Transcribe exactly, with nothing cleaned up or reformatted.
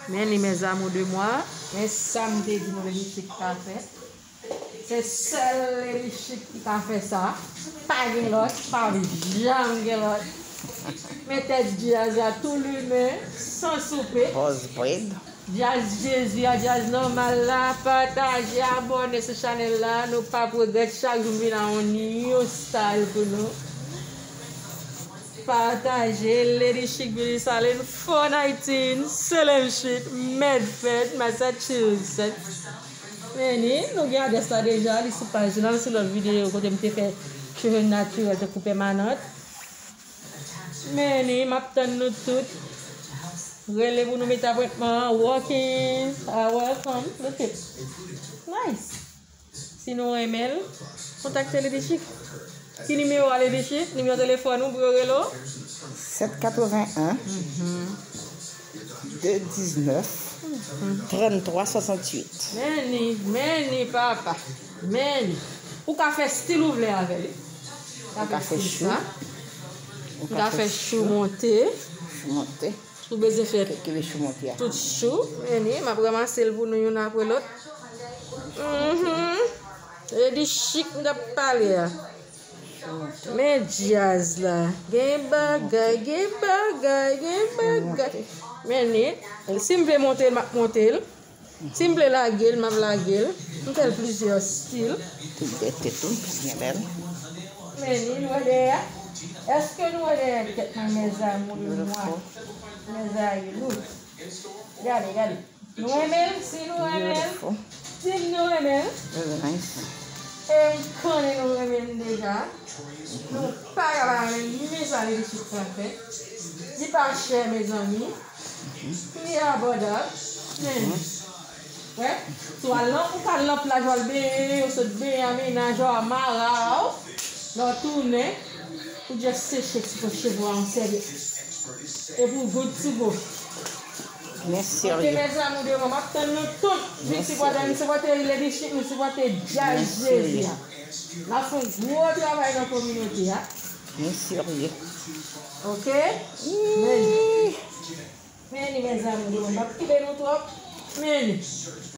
Men li, mes amours de moi. Men sa m te di nou, Lady Chic ka fè. Se sèl Lady Chic ki ka fè sa. Pa gen lòt, pa janm gen lòt. Men tèt djaz la tou limen, san soupe. Buzz bread. Djaz Jezi a, djaz nòmal la, pataje, abòne sou chanèl la, nou p ap regrèt, chak jou m vin a yon new style pou nou. Pataje, Lady Chic Beauty Salon, four nineteen Salem Street, Medford, Massachusetts. Men ni, nou gen adrès la deja, li sou paj lan, sou lòt videyo kote m te fè cheve natirèl tankou pèmanant. Men ni, m ap tann nou tout. Rele pou nou mete apwentman an. Walk-ins are welcome. Look it. Nice. Si nou renmen l, kontakte Lady Chic. Ki nimewo a, Lady Chic? Nimewo telefòn ou pou yo rele w? Sèt katreven en, de diznèf, tranntwa swasantuit. Men ni, men ni, papa. Men ni. Ou ka fè stil ou vle avè li. Ou ka fè chou. Ou ka fè chou monte. Chou monte. Ou bezwen fè tout chou. Men ni, m ap ranmase l pou nou youn apre lòt. Mhm. Lady Chic m t ap pale a. Men djaz la. Gen bagay, gen bagay, gen bagay. Men ni, si m vle monte l, m ap monte l. Si m vle lage l, m ap lage l. M fè l plizyè stil. Tout bète tou, byen bèl. Men ni, nou wè dèyè a? Èske nou wè dèyè tèt mwen, mes amours de moi? Mes amours. Gade, gade. Nou renmen l? Si nou renmen l, di m nou renmen l. Very nice. E m konnen nou renmen l deja. Nou pa ka pa renmen l, men sa Lady Chic pral fè. Li pa chè, mezanmi. Li abòdab. Men, wè, si w al nan, ou ka al nan plaj, w al benyen, ou sot benyen a mennaj ou, a mara w, lè w tounen, ou just seche ti po cheve w a yon sèvyèt. Epi w good to go. Men serye. Ok, mes amours de moi, m ap tann nou tout. Vin sipòte, nou sipòte Lady Chic, nou sipòte Djaz Jezi a. N ap fè yon gwo travay nan kominote a. Men serye. Ok? Men ni, mes amours de moi, m ap kite nou twòp. Men ni.